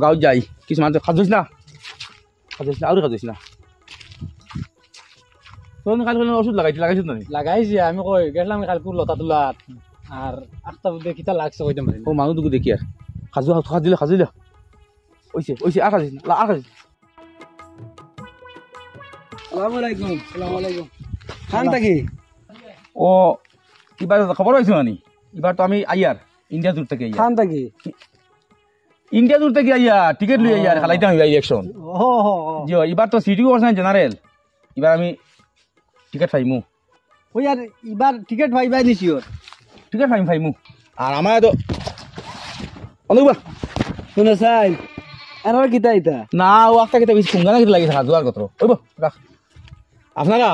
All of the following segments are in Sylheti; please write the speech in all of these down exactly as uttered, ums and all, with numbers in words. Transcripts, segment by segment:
গাঁও যাই, কিছু মানুষ কাজ হইস না, কাজ হইস না, আরো কাজ হইস না। তোর কাল কোনো ওষুধ লাগাইছি, লাগাইছিস না নি? লাগাইছি, আমি কই গেছিলাম কালকে লতা তুলাত, আর আখতা বুদ্ধে কিতা লাগছে কইতাম পারি না। ও মানুষ দুগু দেখি আর। কাজু, কাজু দিলে, কাজু দিলে। ওইছে, ওইছে, আর কাজ হইস না, আর কাজ হইস না। আসসালামু আলাইকুম। আসসালামু আলাইকুম। খান থাকি? ও, এবার খবর পাইছো না নি? এবার তো আমি আইয়ার, ইন্ডিয়া দূর থেকে আইয়ার। খান থাকি? ইন্ডিয়া দূর থেকে আইয়ার, টিকিট লই আইয়ার, ও। খালাইতাম ইবার ইলেকশন। ও, ও, ও। জি, এবার তো সিটি করছে জেনারেল, এবার আমি টিকিট পাইমু। ওই আর এবার টিকিট পাইবাই নি sure? টিকিট পাইমু, পাইমু। আর আমার তো, অনুবা, শুনে চাই, আর আর কিতা ইতা? না, ও একটা কিতা বেশি কুঙ্গা না কিতা লাগি থাকা, জোয়ার কত। ওই বা, রাখ। আপনারা,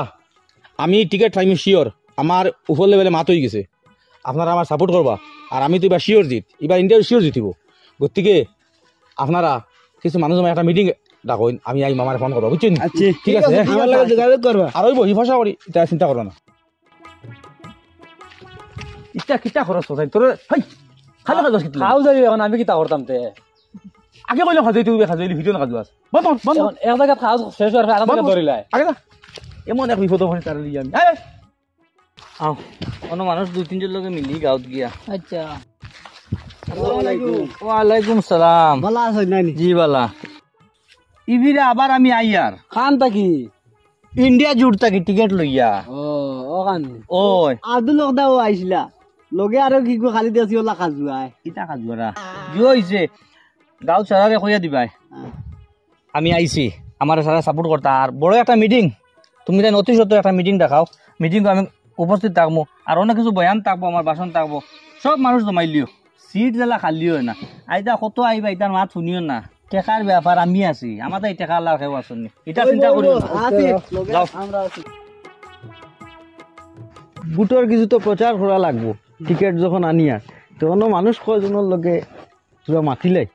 আমি টিকিট পাইমু sure, আমার উপর লেভেলে মাত হয়ে গেছে। আপনারা আমার সাপোর্ট করবা, আর আমি তো এবার শিওর জিত, এবার ইন্ডিয়া শিওর জিতিব। গতিকে আপনারা কিছু মানুষ আমার একটা মিটিং ডাকইন, আমি আই মামার ফোন করবো, বুঝছেন? আচ্ছা, ঠিক আছে, হ্যাঁ? আমার লগে যোগাযোগ করবা। আর ওই বহি ফসা করি, এটা চিন্তা করো না। ইটা কিতা খরচ করছাই তোর? হাই, খালি কাজ কিতা? খাও যাই এখন, আমি কিতা করতাম তে? আগে কইলে খাজে তুই খাজে ভিডিও না কাজ আস। বল, বল, বল। এখন এক জায়গা খাও শেষ হওয়ার পর আর বল, জায়গা বল। ধরিলাই। আগে যা। এমন এক বিপদ হয়ে তার লিয়ে আমি। এই, আও, অন্য মানুষ দুই তিনজন লগে মিলি গাঁওত গিয়া। আচ্ছা। আসসালামু আলাইকুম। ওয়ালাইকুম সালাম। ভালা আছো নানি? জি ভালা। ইবিরে আবার আমি আইয়ার। খান থাকি? ইন্ডিয়া জুট থাকি টিকিট লইয়া। ও, ওখানে। ওই। আব্দুল হকদাও আইছিলা। লগে আরো কি গো খালি দেশি ওলা খাজুয়ায়। কিতা খাজুয়ারা? কি হইছে? গাঁও সারারে কইয়া দিবাই। হ্যাঁ। আমি আইছি, আমার সারা সাপোর্ট করতা। আর বড় একটা মিটিং, তুমি তাই অতি সত্বর একটা মিটিং ডাকাও, মিটিং আমি উপস্থিত থাকবো, আর অনেক কিছু বয়ান থাকবো, আমার ভাষণ থাকবো, সব মানুষ জমাইলিও, সিট যেলা খালি হয় না। আইতা কত আইবা, ইতার মাত শুনিও না, টেকার ব্যাপার আমি আছি, আমার তাই টেকা আল্লাহর কেউ আসেনি, এটা চিন্তা করিও না। আছি, লগে যাও। আমরা আছি। ভোটর কিছু তো প্রচার করা লাগবো, টিকিট যখন আনিয়ার, তখন মানুষ কয়জনের লগে তোরা মাতিলাই,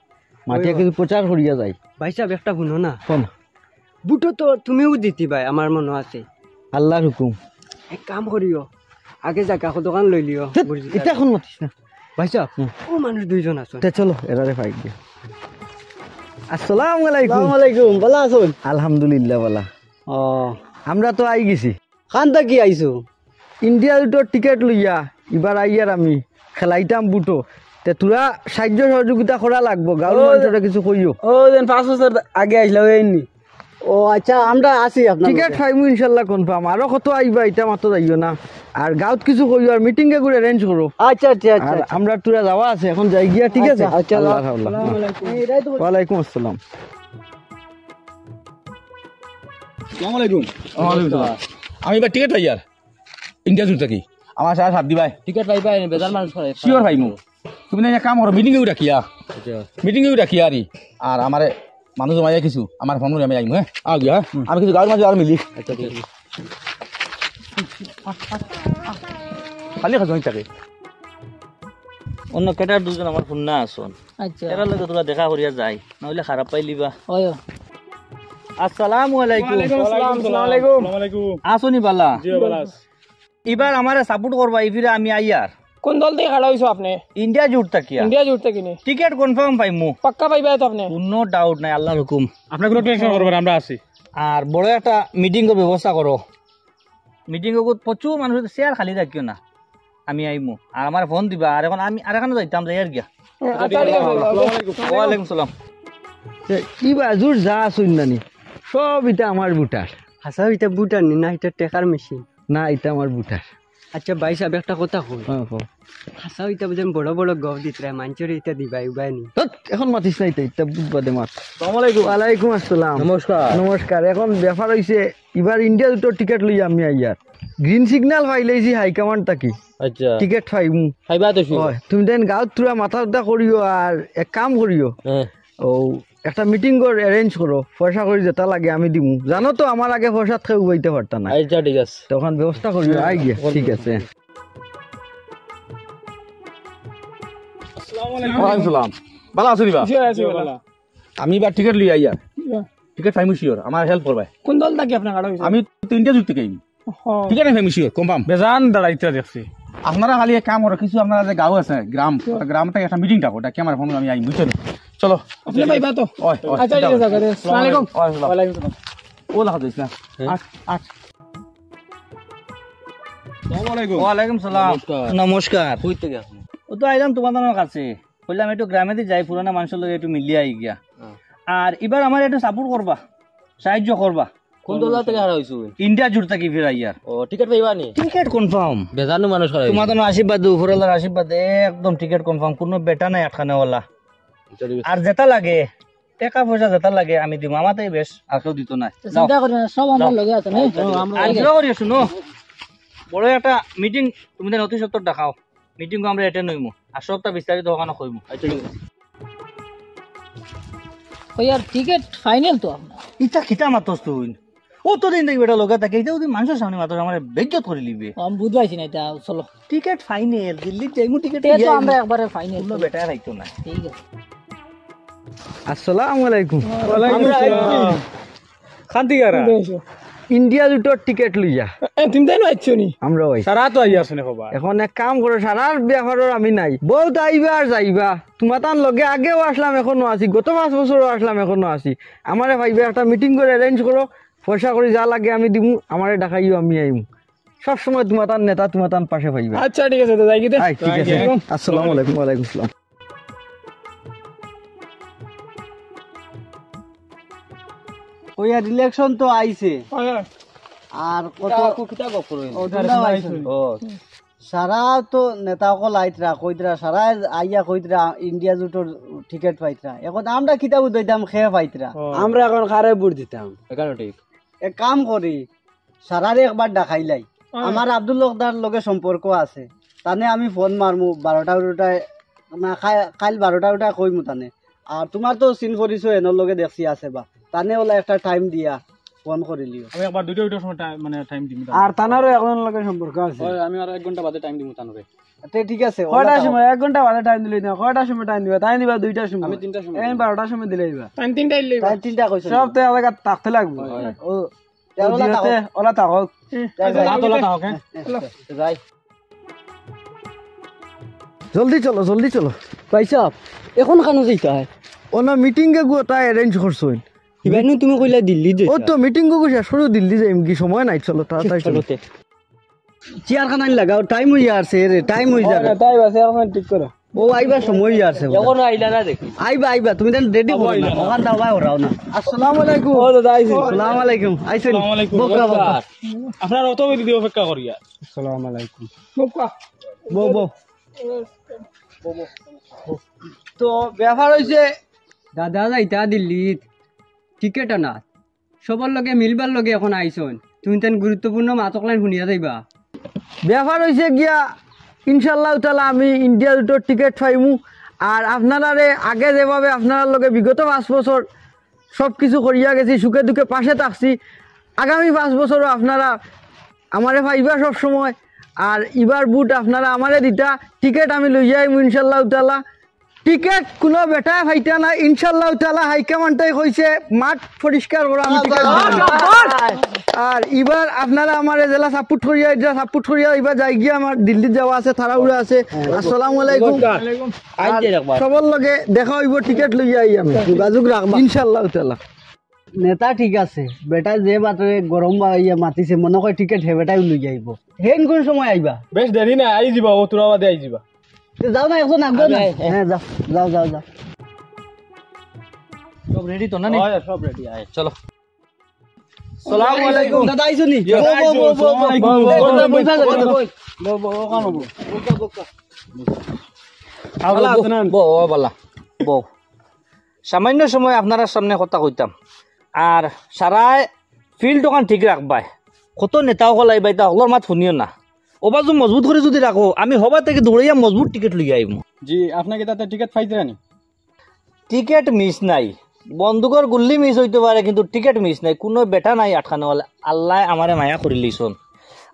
মাতিয়া ওই কিছু প্রচার করিয়া যাই। ভাই সাহেব, একটা শুনো না। কোন? বুটো তো তুমিও জিতিবাই, আমার মনে আছে। আল্লাহর হুকুম। এক কাম করিও, আগে জাগা কতখান লইলিও, ধ্যাৎ, বুঝলি? এটা এখন মাতিস না। ভাই সাহেব, হুম। ও মানুষ দুইজন আছো। তে চলো, এরারে ফাইট দে। আসসালামু আলাইকুম। আসসালামু আলাইকুম, ভালা আছইন? আলহামদুলিল্লাহ, ভালা। ও। আমরা তো আই গেছি। খান থাকি আইছো? ইন্ডিয়া দুটোর টিকিট লইয়া, এবার আইয়ার আমি, খেলাইতাম বুটো। তে তোরা সাহায্য সহযোগিতা করা লাগবো, গাঁওর ও, মানুষরে কিছু কইও। ও, যেন পাঁচ বছর আগে আইসলা, ওই নি। ও আচ্ছা, আমরা আছি আপনার টিকিট লগে। পাইমু ইনশাল্লাহ কনফার্ম। আরো কত আইবা, এটা মাত্র যাইও না। আর গাঁওত কিছু কইও, আর মিটিং এ করে অ্যারেঞ্জ করো। আচ্ছা, আচ্ছা, আচ্ছা, আর আচ্ছা। আমরা তোরা যাওয়া আছে, এখন যাই গিয়া, ঠিক আছে? আচ্ছা, আচ্ছা, আল্লাহ যাও। হাফেজ। আসসালামু আলাইকুম। ওয়ালাইকুম আসসালাম। আসসালামু আলাইকুম। ওয়ালাইকুম আসসালাম। আমি এবার টিকিট পাইয়ার। ইন্ডিয়া জুট থাকি। আমার সারা সাথ দিবাই। টিকিট পাইবাই, বেজার মানুষ করে। শিওর পাইমু। তুমি না এক কাম করো, মিটিং এও ডাকিয়া। আচ্ছা। মিটিং এও ডাকিয়া আরি। আর আমারে মানুষ জমাইয়া কিছু, আমার ফোন করে আমি আইমু, হ্যাঁ? আও গিয়া, হ্যাঁ? হুম। আমি কিছু গাঁওর মাঝে আর মিলি। আচ্ছা, ঠিক আছে। খালি খাজনি থাকে। অন্য ক্যাডার দুজন আমার ফোন না আসুন। আচ্ছা। এরার লগে তোরা দেখা করিয়া যাই, না হইলে খারাপ পাইলিবা। ওই। আসসালামু আলাইকুম। ওয়ালাইকুম আসসালাম, আসসালামু আলাইকুম। আসসালামু আলাইকুম। আসুনি বালা? জি, বালা আছি। এবার আমারে সাপোর্ট করবা, এই ফিরে আমি আইয়ার। কোন দল থেকে খাড়া হইছো আপনি? ইন্ডিয়া জুট থাকিয়া। ইন্ডিয়া জুট থেকে নি? টিকিট কনফার্ম পাইমু। পাক্কা পাইবা তো আপনি? কোনো ডাউট নাই, আল্লাহর হুকুম। আপনার কোনো টেনশন করবেন, আমরা আছি। আর বড় একটা মিটিং এর ব্যবস্থা করো। মিটিং এ প্রচুর মানুষ, চেয়ার খালি রাখিও না, আমি আইমু। আর আমার ফোন দিবা, আর এখন আমি আর এখানে যাইতাম, যাই আর গিয়া। আচ্ছা, ঠিক আছে। আসসালামু আলাইকুম। ওয়ালাইকুম সালাম। তে, ই বাজুর যা আছইন নানি, সব ইটা আমার ভোটার। আচ্ছা, ইটা ভোটার নি না, ইটা টেকার মেশিন। না, ইটা আমার ভোটার। আচ্ছা ভাই সাহেব, একটা কথা কই। হ্যাঁ, কও। আচ্ছা, ইটা বুঝেন বড় বড় গপ দিতরা, মানষরে ইটা দিবাই উবাই নি। ধ্যাৎ, এখন মাতিস না ইটা, ইটা বুঝ বাদে মাত। আসসালামু আলাইকুম। ওয়ালাইকুম আসসালাম। নমস্কার। নমস্কার। এখন ব্যাপার হইছে, এবার ইন্ডিয়া দুটো টিকিট লইয়া আমি আইয়ার। গ্রিন সিগন্যাল পাইলাইছি হাই কমান্ড থাকি। আচ্ছা। টিকিট পাইমু। পাইবা তো sure। ওই, তুমি দেন গাঁওত তোরা মাথা ব্যথা করিও আর এক কাম করিও। হ্যাঁ। ও, একটা মিটিং কর, অ্যারেঞ্জ করো, পয়সা করি যেটা লাগে আমি দিমু। জানো তো আমার আগে পয়সা থেকে উবাইতে পারতা না। আচ্ছা, ঠিক আছে। তখন ব্যবস্থা করিও, আই গিয়া। ঠিক আছে। আসসালামু আলাইকুম। ওয়ালাইকুম সালাম। ভালা আছো নি বা? জি, আছি ভালা। আমি এবার টিকিট লই আইয়ার। টিকিট পাইমু sure, আমার হেল্প করবায়। কোন দল থাকি আপনার কাটা হইছে? আমি তো ইন্ডিয়া জুট থেকে আইমু। হ। টিকিট পাইমু sure, কনফার্ম। বেজান দাঁড়াইতে দেখছি। আপনারা খালি এক কাম করো, কিছু আপনারা যে গাঁও আছে, গ্রাম, গ্রাম থাকি একটা মিটিং ডাকো, ডাকি আমার ফোন আমি আই, বুঝছো নি? চলো। আপনি ভাইবা তো? ওই, ওই, আচ্ছা, ঠিক যাও। আছে, যাও, যাও। আসসালামু আলাইকুম। ওই, আসসালাম। ওয়ালাইকুম আসসালাম। ও লাগা দিস না। হ্যাঁ। আট, আট। আসসালামু আলাইকুম। ওয়ালাইকুম সালাম। নমস্কার। নমস্কার। কই থেকে আপনি? ও তো আইলাম তোমাদের কাছে। কইলাম একটু গ্রামেদি যাই, পুরানা মানুষর লগে একটু মিলিয়া আই গিয়া। হ্যাঁ। আর এবার আমার একটু সাপোর্ট করবা, সাহায্য করবা। কোন দল থেকে হারা হইছো? ইন্ডিয়া জুট থাকি ফিরাইয়ার। ও, টিকিট পাইবা নি? Ticket confirm. বেজানো মানুষ হারা হইছে। তোমার তো আশীর্বাদ, উপরওয়ালার আশীর্বাদ, একদম টিকিট কনফার্ম, কোনো বেটা নাই আটকানেওয়ালা। আচ্ছা, ঠিক আছে। আর যেটা লাগে, টাকা পয়সা যেটা লাগে আমি দিমু, আমারতাই বেশ, আর কেউ দিত না। তো যাও। চিন্তা করিও না, সব আমার যাও। লগে আছে, না? আচ্ছা, ঠিক আছে। আর দোয়া করিও, শুনো, বড় একটা মিটিং তুমি দেন অতি সত্বর ডাকাও, মিটিং আমরা অ্যাটেন্ড হইমু, আর সবটা বিস্তারিত ওখানে কইমু। আচ্ছা, ঠিক আছে। ওই আর টিকিট ফাইনাল তো আপনার। ইটা কিতা মাতস তুই? ও তো দিন দেখি বেটা লগে থাকে, এটা যদি মানুষের সামনে মাতস, আমার বেইজ্জত করে নিবে। ও, আমি বুঝবাইছি না এটা, চলো। টিকিট ফাইনাল, দিল্লিত যাইমু টিকিট তে তো লইয়া আমরা আইমু। একবারে ফাইনাল। কোনো বেটা রাখতো না। ঠিক আছে। আসসালামু আলাইকুম। ওয়ালাইকুম আসসালাম। খান্তি গারা। ইন্ডিয়া জুটর টিকিট লইয়া। এ, তুমি তাই না আইছো নি? আমরা ওই। সারা তো আইয়া আছে না খবর। এখন এক কাম করো, সারার ব্যাপারও আমি নাই। বহুত আইবা আর যাইবা। তোমার তান লগে আগেও আসলাম, এখনো আছি। গত পাঁচ বছরও আসলাম, এখনো আছি। আমারে ভাইবা একটা মিটিং করে অ্যারেঞ্জ করো। পয়সা করি যা লাগে আমি দিমু, আমারে ডাকাইও আমি আইমু। সব সময় তোমার তান নেতা, তোমার তান পাশে পাইবা। আচ্ছা, ঠিক আছে, তো যাই কি তে? আয়, ঠিক আছে। আসসালামু আলাইকুম। ওয়ালাইকুম আসসালাম। ওই আর ইলেকশন তো আইছে। হয়, হয়। আর কত কিতা, কিতা গপ করো? ও, তোমরাও আইছো। ও। সারা তো নেতা অকল আইতরা, কইতরা, সারা আইয়া কইতরা ইন্ডিয়া জুটর টিকিট পাইতরা। এখন আমরা কিতা বুঝাইতাম, খে পাইতরা। ও। আমরা এখন কারে ভোট দিতাম? এখানে ঠিক। এক কাম করি, সারারে একবার ডাকাইলাই। হ্যাঁ। আমার আব্দুল হকদার লগে সম্পর্ক আছে, তানে আমি ফোন মারমু বারোটা উরোটায়, না, কাই-, কাইল বারোটা উরোটায় কইমু তানে। আর তোমার তো চিন পরিচয় এনর লগে দেখছি আছে বা, তানে ওলা একটা টাইম দিয়া ফোন করিলিও। আমি একবার দুইটা, দুইটার সময় টাইম, মানে, টাইম দিমু। আর তানারও এখন লগে সম্পর্ক আছে। হয়, আমি আর এক ঘন্টা বাদে টাইম দিমু তানরে। তে ঠিক আছে, কয়টার সময়? এক ঘন্টা বাদে টাইম দিলে না, কয়টার সময় টাইম দিবা? টাইম দিবা দুইটার সময়। আমি তিনটার সময়। এই বারোটার সময় দিলে আইবা। টাইম তিনটা আইলে আইবা। টাইম তিনটা কইছো। সব তো এলাকা থাকতে লাগবো। হয়, হয়। ও, তে ওলা থাকো। ওলা থাকো। হুম। যাই, আচ্ছা, যাই। যাও, যাও, যাও, যাও, হ্যাঁ। হ্যাঁ। যাই। জলদি চলো, জলদি চলো। ভাই সাহেব, এখন কানো যাইতা হয়? অনো মিটিং এগু তাই অ্যারেঞ্জ করছইন। ইবানু তুমি কইলা দিল্লি যাইতা। ও তো মিটিং এগু শেষ করে দিল্লি যাইমু, কি সময় নাই, চলো তাড়াতাড়ি চলো। চলো তে। চেয়ার খান আনি লাগাও, টাইম হইয়া আছে রে, টাইম হইয়া আছে। টাইম আছে, এখন ঠিক করো। ও আইবা সময় হইয়া আছে। এখন আইলা না দেখি। আইবা, আইবা, তুমি দেন রেডি করো না। ওখান দাও ভাই, ওরাও না। আসসালামু আলাইকুম। ও দাদা আইছি। আসসালামু আলাইকুম। আইছেন? আসসালামু আলাইকুম। বক্কা, বক্কা। আপনার অত বেলা দি অপেক্ষা করিয়া। আসসালামু আলাইকুম। বক্কা। বউ, বউ। তো ব্যাপার হইছে, দাদা যাইতা দিল্লিত টিকিট আনা, সবর লগে মিলবার লগে এখন আইছইন। তুমি তেন গুরুত্বপূর্ণ মাতকলাইন শুনিয়া যাইবা। ব্যাপার হইছে গিয়া, ইনশাআল্লাহ তাআলা আমি ইন্ডিয়া জুটর টিকিট পাইমু। আর আপনারারে আগে যেভাবে আপনারার লগে বিগত পাঁচ বছর সব কিছু করিয়া গেছি, সুখে দুঃখে পাশে থাকছি, আগামী পাঁচ বছরও আপনারা আমারে পাইবা সব সময়। আর ইবার ভোট আপনারা আমারে দিতা, টিকিট আমি লইয়া আইমু ইনশাআল্লাহ তাআলা। টিকিট কোনো বেটায় পাইতা না, ইনশাআল্লাহ তাআলা হাইকমান্ডে কইছে মাঠ পরিষ্কার করা, আমি টিকিট দিমু। আর ইবার আপনারা আমারে যেলা সাপোর্ট করিয়া, ইটা সাপোর্ট করিয়া ইবার যাই গিয়া আমার দিল্লিত যাওয়া আছে, তাড়াহুড়া আছে। আসসালামু আলাইকুম। আর সবর লগে দেখা হইব, টিকিট লইয়া আই আমি। যোগাযোগ রাখবা ইনশাআল্লাহ তাআলা। নেতা ঠিক আছে, বেটা যে বাটে গরম বাড়াইয়া মাতিছে, মনে হয় টিকিট হে বেটাই লইয়া আইব। হেন কোন সময় আইবা? বেশ দেরি না, আই যিবা, ও তোরা বাদে আই যিবা। তে যাও না, এখন আগুন না। আরে, হ্যাঁ, যাও, যাও, যাও, যাও। সব রেডি তো না নি? হয়, সব রেডি, আয়। চলো। সালাম আলাইকুম। দাদা আইছো নি? ইয়া, বউ, বউ, আইছো, বউ, বউ, সালাম আলাইকুম। বউ, বউ, বউ, বউ, বউ, বউ, বউ, বউ। বউ, বউ, বউ, বউ। আও, ভালা বউ, আছো না? বউ, ও ভালা। বউ। সামান্য সময় আপনারার সামনে কথা কইতাম। আর সারায় ফিল্ড ওখান ঠিক রাখবায়। কত নেতা অকল আইবা, ইতা অকলর মাত শুনিও না। ও বাজু মজবুত করি যদি রাখো, আমি হবা থাকি দৌড়াইয়া মজবুত টিকিট লইয়া আইমু। জি, আপনাকে তাতে টিকিট পাইতরা নি? টিকিট মিস নাই। বন্দুকর গুল্লি মিস হইতে পারে, কিন্তু টিকিট মিস নাই। কোনো বেটা নাই আটকানেওয়ালা। আল্লায় আমারে মায়া করিলিছন।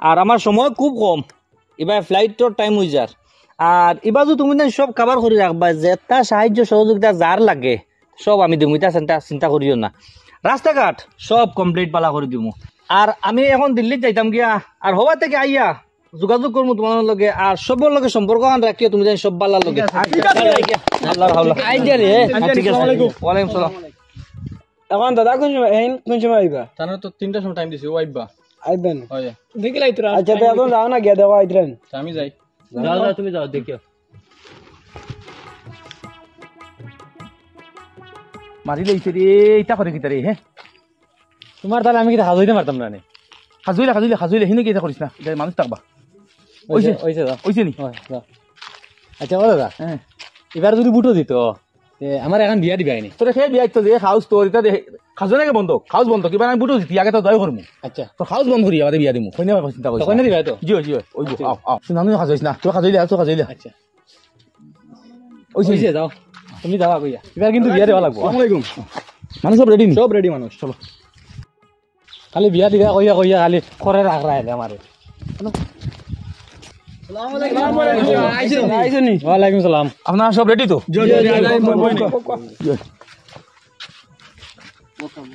আর আমার সময় খুব কম। ইবায় ফ্লাইটর টাইম হই যার। আর ইবাজু তুমি না সব কভার করি রাখবা, যেটা সাহায্য সহযোগিতা যার লাগে, সব আমি দিমু, ইতা চিন্তা, চিন্তা করিও না। রাস্তাঘাট সব কমপ্লিট বালা করি দিমু। আর আমি এখন দিল্লিত যাইতাম গিয়া, আর হবা থাকি আইয়া যোগাযোগ করমু তুমার লগে, আর সবর লগে সম্পর্ক আন রাখিও, তুমি জানি সব বালার লগে। আল্লাহর হাওলা। আইজ জানি, হ্যাঁ? আচ্ছা, ঠিক আছে। ওয়ালাইকুম সালাম। এখন দাদা কোন সময়, এইন কোন সময় আইবা? তারা তো তিনটার সময় টাইম দিছে, ও আইবা। আইবেন? হয়। দেখিলাই তোরা। আচ্ছা, তো এখন যাও না, গিয়া দেখো আইতরান। আমি যাই। যাও, যাও, তুমি যাও, দেখিও। মারি লইছে রে, ইটা করে কিতা রে, হ্যাঁ? তুমার তাহলে আমি কিতা হাজইতে মারতাম না নে? হাজইলে, হাজইলে, হাজইলে, হিনে কিতা করিস না, ইটা মানুষ থাকবা। ওইছে, ওইছে, ওইছে, যাও। ওইছে নি? হয়, যাও। আচ্ছা, ও দাদা, হ্যাঁ। এবার যদি বুটো দিত, তে আমার এখন বিয়া দিবাই নি। তোরে কে বিয়া দিত যে খাউস তোর, ইটা দে, খাজো নাকি বন্ধ, খাউস বন্ধ, কিবা আমি বুটো দিতি, আগে তো দয় করমু। আচ্ছা। তো খাউস বন্ধ করি, আবার বিয়া দিমু। কইনা ভাই চিন্তা করিস তোর না। কইনা দিবাই তো? জি, জি, ওই, আচ্ছা। আও, আও। শুন, আমি খাজইস না, তুই খাজইলে, তুই খাজইলে। আচ্ছা। ওইছে, যাও। তুমি যাও কইয়া। এবার কিন্তু বিয়া দেওয়া লাগবো। আসসালামু আলাইকুম। মানুষ সব রেডি নি? সব রেডি মানুষ, চলো। খালি বিয়া দিবা কইয়া কইয়া খালি করে রাখ রাখলে আমারে। আসসালামু আলাইকুম। আইছো নি? ওয়ালাইকুম সালাম। আপনারা সব রেডি তো? জি, জি, জি, জি।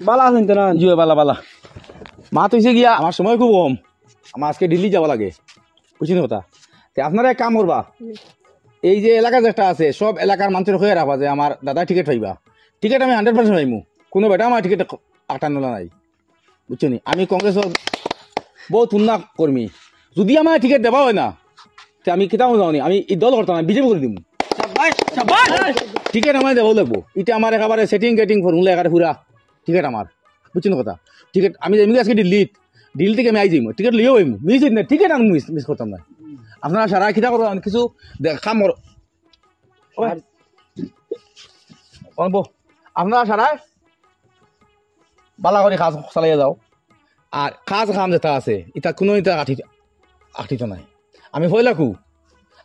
বালা আছইন তো না? জি, বালা, বালা। মাত অইছে গিয়া, আমার সময় খুব কম। আমার আজকে দিল্লি যাওয়া লাগে। বুঝছইন কথা? তে আপনারা এক কাম করবা, এই যে এলাকা যেটা আছে, সব এলাকার মানুষরে কইয়া রাখবা যে আমার দাদা টিকিট পাইবা। টিকিট আমি হান্ড্রেড পার্সেন্ট পাইমু, কুনু বেটা আমার টিকিট আটানোলা নাই। বুঝছো নি? আমি কংগ্রেসর বহুত পুরনা কর্মী। যদি আমার টিকিট দেওয়া হয় না, তে আমি কিতাও যাও নি, আমি এই দল করতাম না, বিজেপি করি দিমু। টিকিট আমার দেওয়া লাগবো, ইটা আমার একেবারে সেটিং গেটিং ফর্মুলা একেবারে পুরা টিকিট আমার। বুঝছইন কথা? টিকিট আমি যাইমু আজকে দিল্লিত, দিল্লি থাকি আমি আই যাইমু, টিকিট লইয়াও আইমু, মিস অইতো না, টিকিট আমি মিস, মিস করতাম না। আপনারা সারা কিতা করবা, আমি কিছু দেখ-, কাম কর-, ওই, অনবো, আপনারা সারা বালা করি কাজ চালাইয়া যাও। আর কাজ কাম যেটা আছে, ইটা কুনু ইটা আটিত, আটিত নাই। আমি পয়লা কু,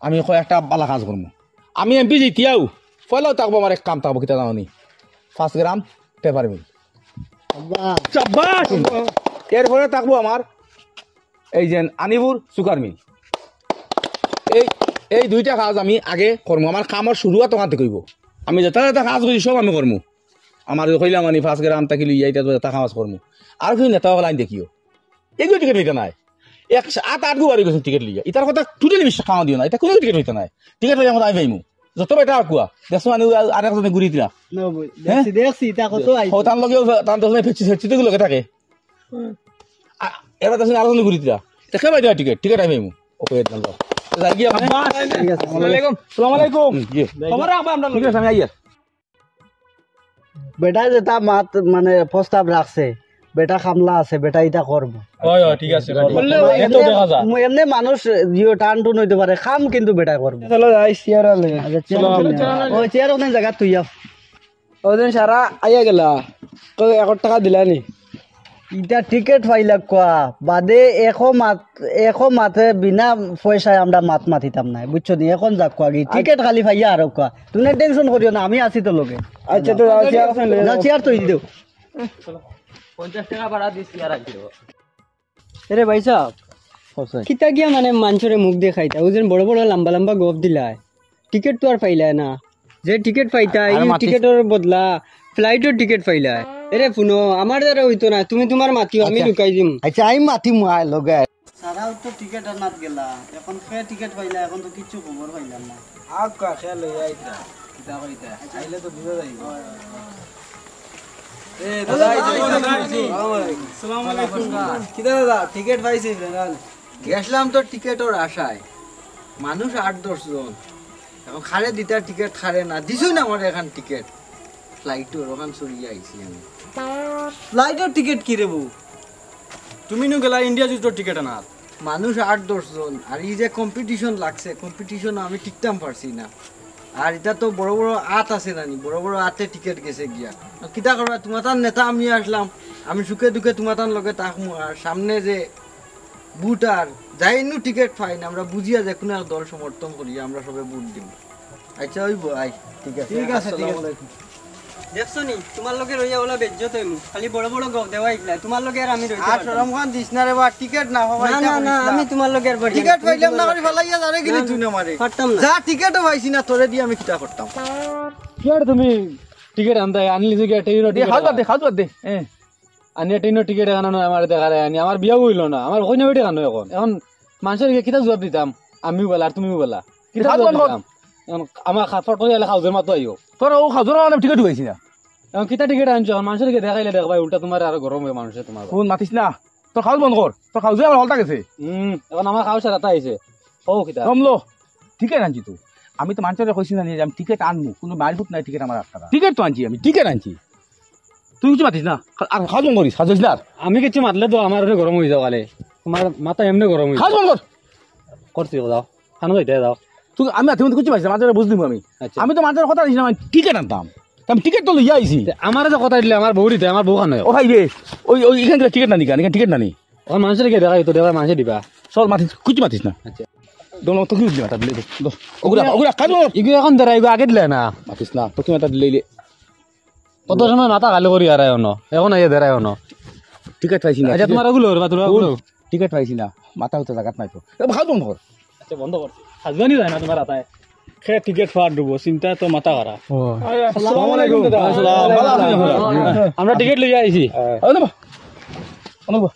আমি কয় একটা বালা কাজ করমু। আমি এমপি জিতিয়াও, পয়লাও থাকবো আমার এক কাম থাকবো, কিতা জানো নি? পাঁচ গ্রাম পেপার মিল। আব্বা। চাব্বাস। এরপরে থাকবো আমার এই যে আনিবুর সুগার মিল। এই, এই দুইটা কাজ আমি আগে করমু। আমার কামর শুরুয়াত ওখান থাকি অইবো। আমি যেটা যেটা কাজ করি সব আমি করমু। আমার কইলাম আমি পাঁচ গ্রাম থাকি লইয়া ইটা তো যেটা কাজ করমু। আর কিছু নেতা অকল আইন দেখিও। এগুলো টিকিট পাইতা নাই। এক সাত আট গো বাড়ি গেছে টিকিট লইয়া। ইতার কথা totally বিশ্বাস খাওয়া দিও না। ইটা কুনু টিকিট পাইতা নাই। টিকিট পাইলে আমরা আমি পাইমু। যত বেটা আকুয়া। দেখছো মানে আর একজনে ঘুরি দিলা। না ভাই, হ্যাঁ? দেখছি, দেখছি, ইটা কত আইছে। ও, তার লগেও, তার দশ মিনিট ফেরছি, ফেরছি তো লগে থাকে। হুম। আ, এবার দেখছি আরো জনে ঘুরি দিলা। দেখে ভাই দেওয়া টিকিট, টিকিট আমি পাইমু। ওকে, ধন্যবাদ। যাই গিয়া মানে। আব্বাস। ঠিক আছে, আসসালামু আলাইকুম। আসসালামু আলাইকুম। হুম, জি। খবর রাখবা আমরা ঠিক আছে, আমি আইয়ার। বেটা যেটা মাত মানে প্রস্তাব রাখছে, বেটা কামলা আছে, বেটা ইটা করবো। হয়, হয়, ঠিক আছে, করবো। করলে এত দেখা যায়। এমনে মানুষ ইয়ে টান টুন অইতে পারে, কাম কিন্তু বেটায় করবো। চলো যাই, চেয়ার আলে। আচ্ছা, চেয়ার চলো, আলে। চলো। ও, চেয়ার ওখানে জায়গা তুই যাও। ওদিন সারা আইয়া গেলা, তো এক টাকা দিলা নি? ইটা টিকিট পাইলা কুয়া, বাদে একো মাত, একো মাতে বিনা পয়সায় আমরা মাত মাতিতাম না, বুঝছো নি? এখন যাক কুয়া কি, টিকিট খালি পাইয়া আর কুয়া। তুমি টেনশন করিও না, আমি আছি তো লগে। আচ্ছা, তো যাও, চেয়ার ওখানে লইয়া যাও, যাও। চেয়ার তো এই দিও। পঞ্চাশ টাকা ভাড়া দিছি আর আইছি। এরে ভাই সাহেব, ও স্যার। কিতা গিয়া মানে মানষরে মুখ দেখাইতা? ওই যে বড় বড় লম্বা লম্বা গপ দিলায়। টিকিট তো আর পাইলায় না। যে টিকিট পাইতা, আর এই মাতি- টিকিটর বদলা ফ্লাইটর টিকিট পাইলায়। এরে ফুনো, আমার দ্বারা অইতো না। তুমি তুমার মাতিও, আমি আচ্ছা। লুকাই দিমু। আচ্ছা, আমি মাতিমু, আয় লগে। সারাও তো টিকিট আনাত গেলা। এখন কে টিকিট পাইলা, এখন তো কিচ্ছু খবর পাইলাম না। আউক্কা, খেয়াল অইয়া আইতা। কিতা কইতা? আইলে তো বুঝা যাইবো। এ, দাদা, এই যে, দাদা, এই যে। আসসালামু আলাইকুম। কিতা দাদা, টিকিট পাইছি, ফ্রেন্ড? গেছলাম তো টিকিটর আশায়। মানুষ আট দশ জন। এখন খারে দিতা টিকিট, খারে না। দিছই না আমারে এখান টিকিট। ফ্লাইটর ওখান চড়িয়া আইছি আমি। ফ্লাইটর টিকিট কি রে বউ? তুমি নু গেলা ইন্ডিয়া জুটর টিকিট আনাত। মানুষ আট দশ জন, আর ই যে কম্পিটিশন লাগছে, কম্পিটিশন আমি টিকতাম পারছি না। আর ইটা তো বড় বড় আত আছে নানি, বড় বড় আতে টিকিট গেছে গিয়া। আর কিতা করবা, তুমাতান নেতা আমি আসলাম, আমি সুখে দুঃখে তুমাতান লগে থাকমু। আর সামনে যে ভোট আর যাই নু টিকিট পাই না, আমরা বুঝিয়া যে কুনু এক দল সমর্থন করিয়া আমরা সবে ভোট দিমু। আচ্ছা, অইবো, আই। ঠিক আছে। ঠিক আছে, ঠিক আসসালামু আছে। আলাইকুম। দেখছো নি, তুমার লগে রইয়া ওলা বেইজ্জত অইমু। খালি বড় বড় গপ দেওয়া ইকলা। তুমার লগে আর আমি রইতে আর পারতাম না। শরম খান দিস না রে বা, টিকিট না পাওয়া না, ইটা না, করিস না, না। আমি তুমার লগে আর বাড়ি টিকিট পাইলাম না করি ফালাইয়া যারে গেলি না, তুই না, না মারে। পারতাম না। যা টিকিটও পাইছি না, তোরে দি আমি কিতা করতাম। কি আর তুমি টিকিট আনতায়, আনলি যে গিয়া ট্রেইনর এ, টিকিট খাওয়া বাদ দে, খাওয়া বাদ দে। হ্যাঁ। আনিয়া ট্রেইনর টিকিট এখানো আমারে দেখারে আনি, আমার বিয়াও অইলো না, আমার কইনা বেটি কানো এখন। এখন মানষর গিয়া কিতা জুয়াব দিতাম? আমিও বালা আর তুমিও বালা। কিতা জুয়াব দিতাম? অখন আমার খাফড় করি আইলে খাউজর মাতো আইও। তোর অউ খাউজর কারণে টিকেট পাইছি না। অখন কিতা টিকেট আনছো? অখন মানষর গিয়া দেখাইলে দেখবায়, উল্টা তুমার আরো গরম অইবো মানষে তুমার। ফোন মাতিস না। তোর খাউজ বন্ধ কর। তোর খাউজে আমার হলতা গেছে। হুম, অখন আমার খাউজ সারাতা আইছে। অউ কিতা? কমলো। টিকেট আনছি তো। আমি তো মানষরে কইছি না নি যে আমি টিকেট আনমু। কুনু মাইল ফুট নাই টিকেট আমার আটকারা। টিকেট তো আনছি আমি, টিকেট আনছি। তুই কিচ্ছু মাতিস না। আর খাউজ বন্ধ করিস, খাউজ করিস না আর। আমি কিচ্ছু মাতলে তো আমার উপরে গরম অইযাও খালি। তুমার মাথা এমনে গরম অইযাও। খাউজ বন্ধ কর। করছি, যাও। খানো যাইতে যাও। তুই, আমি আতে কিচ্ছু মাতিস না, মানষরে বুঝ দিমু আমি। আচ্ছা। আমি তো মানষরে কথা দিছি না, আমি টিকেট আনতাম। আমি টিকেট তো লইয়া আইছি। তে আমারে তো কথা দিলে আমার বউ দিতে, আমার বউ খানো। ও ভাই রে, ওই, ওই, এখান থেকে টিকেট না নি কেন? এখান টিকেট না নি? ও মানষরে গিয়া দেখাই তো, দেখাই মানষে দিবা। চল মাতিস, কিচ্ছু মাতিস না। আচ্ছা। দম তো কি দিবা, তা দিলে দে, দো। ওগুলা, ওগুলা, কাজ কর। ইগু অখন দেরাইগু, আগে দিলে না। মাতিস না, তো কি মাথা দিলে ইলে? কত সময় মাথা খালি করি আর আয় অনো। অখন আইয়া দেরায় অনো। টিকেট পাইছি না। আচ্ছা, তুমার ওগুলো, ওর বাতুরা ওগুলো। টিকেট পাইছি না। মাথা হতে জাগাত নাই তো। এ, ভাই বন্ধ কর। আচ্ছা, বন্ধ করছি। হাজবানি যায় না তুমার আতায়। খে টিকেট ফাট দিব, চিন্তা তো মাথা খারাপ। ও। আসসালামু আলাইকুম। আসসালাম, ভালা আছইন আপনারা? আমরা টিকেট লইয়া আইছি। হ্যাঁ। আরে না বা। অনো বা।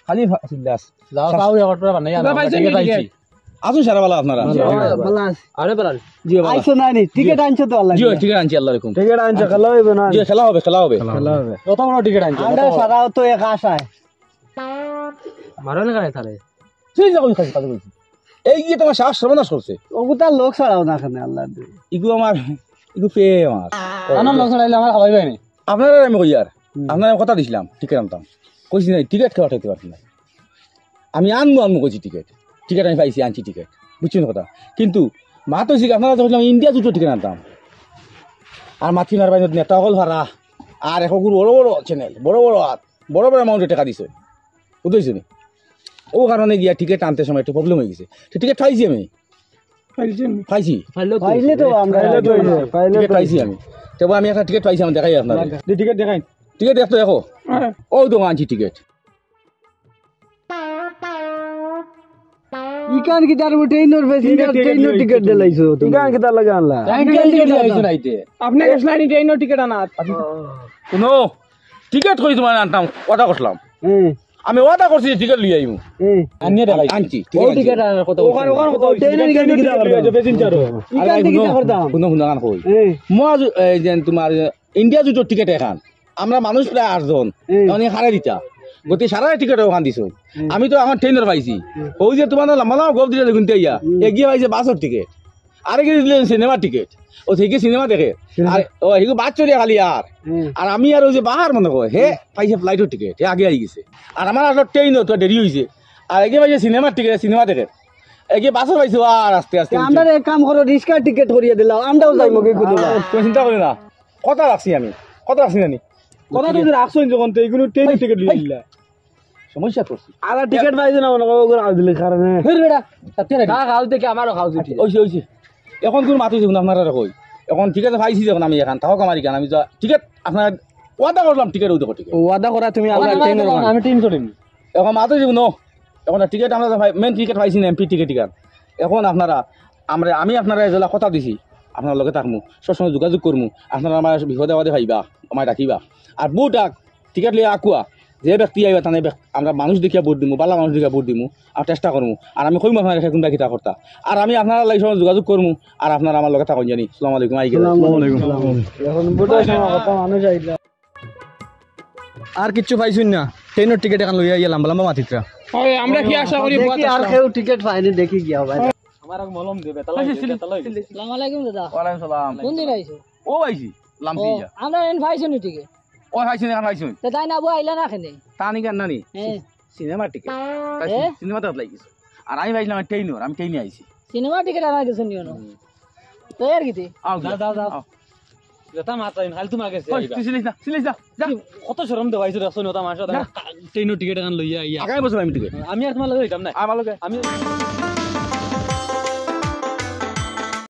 খালি ফা-, চিল্লাস। যাও, যাও, এখন তোরা বানাই আনো। আমরা পাইছি টিকেট টিকেট? পাইছি। আছইন সারা ভালা আপনারা? ভালা আছি। আরে ভালা। জি, ভালা। আইছো না নি? টিকেট আনছো তো আল্লাহ জি, দিয়া। টিকেট আনছি আল্লাহর হুকুম। টিকেট আনছো, খেলা অইবো না? জি, খেলা হবে, খেলা হবে। খেলা হবে। কত বড় টিকেট আনছো? আমরা সারা তো এক আশায়। মারো না কেন তারে? তুই যা কইছিস, কাজ কইছিস। এই গিয়ে তুমার সাহস সর্বনাশ করছে। ওগু তার লোক ছাড়াও না কেনে আল্লাহ দিয়া। ইগু আমার, ইগু পেয়ে আমার। আমার লোক ছাড়াইলে আমার খাওয়াই পায়নি। আপনারারে আমি কইয়ার, হুম। আপনারারে আমি কথা দিছিলাম, টিকেট আনতাম। কইছি নাই, টিকেট কেউ পাঠাইতে পারছি না। আমি আনমু, আনমু কইছি টিকেট। টিকেট আমি পাইছি, আনছি টিকেট। বুঝছইন কথা? কিন্তু মাত অইছে কি, আপনারারে তো কইছিলাম ইন্ডিয়া জুটর টিকেট আনতাম। আর মাতি মারবায় নেতা অকল ফারা। আর এক অগুর বড় বড় চ্যানেল, বড় বড় হাত, বড় বড় অ্যামাউন্টে টেকা দিছে। বুঝছইন নি? অউ কারণে গিয়া টিকেট আনতে সময় একটু প্রবলেম অই গেছে। তো টিকেট পাইছি আমি। পাইছেন? পাইছি। পাইলে তো আমরা, পাইলে তো পাইলে টিকেট তো পাইছি আমি। তবে আমি একটা টিকেট পাইছি, আমি দেখাই আপনারে। দি টিকেট দেখাই। টিকেট দেখতো দেখো। হ্যাঁ। অউ তো আনছি টিকেট। ইখান কিতার ট্রেইনর প্যাসেঞ্জার, টিকেট, ট্রেইনর টিকেট দিলাইছো তুমি? ইখান কিতার লাগি আনলা? ট্রেইনর টিকেট দিলাইছো নাইতে। আপনি গেছলা নি ট্রেইনর টিকেট আনাত? হুনো, টিকেট কই তুমার আনতাম, ওয়াদা করছিলাম। হুম। আমি ওয়াদা করছি যে টিকেট লই আইমু। হুম। আনিয়ে দেখাই। আনছি, ও টিকেট আনছি। টিকেট আনার কথা ওখানে, বলছি। ওখানে কথা ও ট্রেইনর বলছি। টিকেট টিকেট লই আইছো, প্যাসেঞ্জার। আরে ইখান ভাই, থেকে হুনো, কিতা করতাম? হুনো, হুনো, গান কই। হুম। মজু-, এই যে তুমার ইন্ডিয়া জুটর টিকেট এখান। আমরা মানুষ প্রায় আটজন, হুম। মানে হারাই দিতা। গতি সারা টিকেট ওখান দিছো। হুম। আমি তো এখন ট্রেইনর পাইছি। হুম। অউ যে তুমার লম্বা লম্বা গপ দিলে দেখুন তে ইয়া, হুম। এগিয়ে পাইছে বাসর টিকেট। আরেকগিয়ে দিলে সিনেমার টিকেট। ও থেকে সিনেমা দেখে। সিনেমা। আর ও হিগু বাস চড়িয়া খালি আর। হুম। আর আমি আর অউ যে বাহার মনে কয়, হে হুম। পাইছে ফ্লাইটর টিকেট, হে আগে আই গেছে। আর আমার আসলে ট্রেইনও তো দেরি অইছে। আর এগিয়ে পাইছে সিনেমার টিকেট, সিনেমা দেখে। এগিয়ে বাসও পাইছে আর আস্তে আস্তে তে উঠে। আমরা এক কাম করো, রিক্সার টিকেট করিয়া দিলাও, আমরাও যাইমু গি কুনু। আহ, তুমি চিন্তা করিও না। কথা রাখছি আমি, কথা রাখছি না নি? কথা তো রাখছো যখন, তো ইগুলো ট্রেইনর টিকেট লইয়া দিলা। সমস্যা করছি। আলা টিকেট পাইছো না মনে করো, ওগুলো আউজিলির কারণে। হেই বেটা, সত্যি নাকি? না, খাও দেখি, আমারও খাও দেখি। অইছে, অইছে। এখন কুনু মাত অইছে না, আপনারারে কই। এখন টিকেট পাইছি যখন আমি এখান, তাও আমার এখান, আমি যা টিকেট আপনার ওয়াদা করলাম, টিকেট অউ দেখো টিকেট। ও, ওয়াদা করা তুমি আবার ট্রেইনর ওখান। আমি ট্রেইন চড়িনি। এখন মাত অইছে না, এখন টিকেট আমরা পাই-, মেইন টিকেট পাইছি না, এমপি টিকেট এখান। এখন আপনারা, আমরা, আমি আপনারারে যেলা কথা দিছি, আপনারার লগে থাকমু, সবসময় যোগাযোগ করমু, আপনারা আমার বিপদে আপদে পাইবা, আমারে ডাকিবা। আর ভোট আগ, টিকেট লইয়া আকুয়া, যে ব্যক্তি আইবা, তানে ব্যক-, আমরা মানুষ দেখিয়া ভোট দিমু, ভালা মানুষ দেখিয়া ভোট দিমু, আর চেষ্টা করমু। আর আমি কইমু আপনারারে কুনটা কিতা করতা। আর আমি আপনারার লাগি সবসময় যোগাযোগ করমু, আর আপনারা আমার লগে থাকইন জানি। আসসালামু আলাইকুম, আই গেলাম। আসসালামু আলাইকুম। এখন ভোটর সময় কত মানুষ আইলা। আর কিচ্ছু পাইছইন না, ট্রেইনর টিকেট এখান লইয়া আইয়া লম্বা লম্বা মাতিতরা। ওই, আমরা কি আশা করি, দেখি আর কেউ টিকেট পায়নি, দেখি গিয়া ভাই। আমার এক মলম দে, বেতা লাগি, বেতা লাগি। আসসালামু আলাইকুম দাদা। ওয়ালাইকুম সালাম। কুন দিন আইছো? ও আইছি, লামছি ও, ইয়া। আমরা এন পাইছো নি টিকেট? ও পাইছি, এখান পাইছি। তে তাইন আবু আইলা না কেনে? তানি কেন নানি? হ্যাঁ। সিনেমার টিকেট। তাই এ? সিনেমা তো লাগি গেছে। আর আমি পাইছিলাম ট্রেইনর, আমি ট্রেইনে আইছি। সিনেমার টিকেট আনা গেছে নিও না। হুম। তো আর কিতা? আও, যাও, যাও, যাও। আও। যেটা মাত্র আইন, খালি তোমার গেছে ওই, আইবা। তুই চিনিস না, চিনিস না, যা। কত শরম দেওয়াইছো, দেখছো নি, ওটা মানুষ, যা। ট্রেইনর টিকেট এখান লইয়া আইয়া। আগামী বছর আমি টিকেট। আমি আর তোমার লগে যাইতাম না। আমার লগে। আমি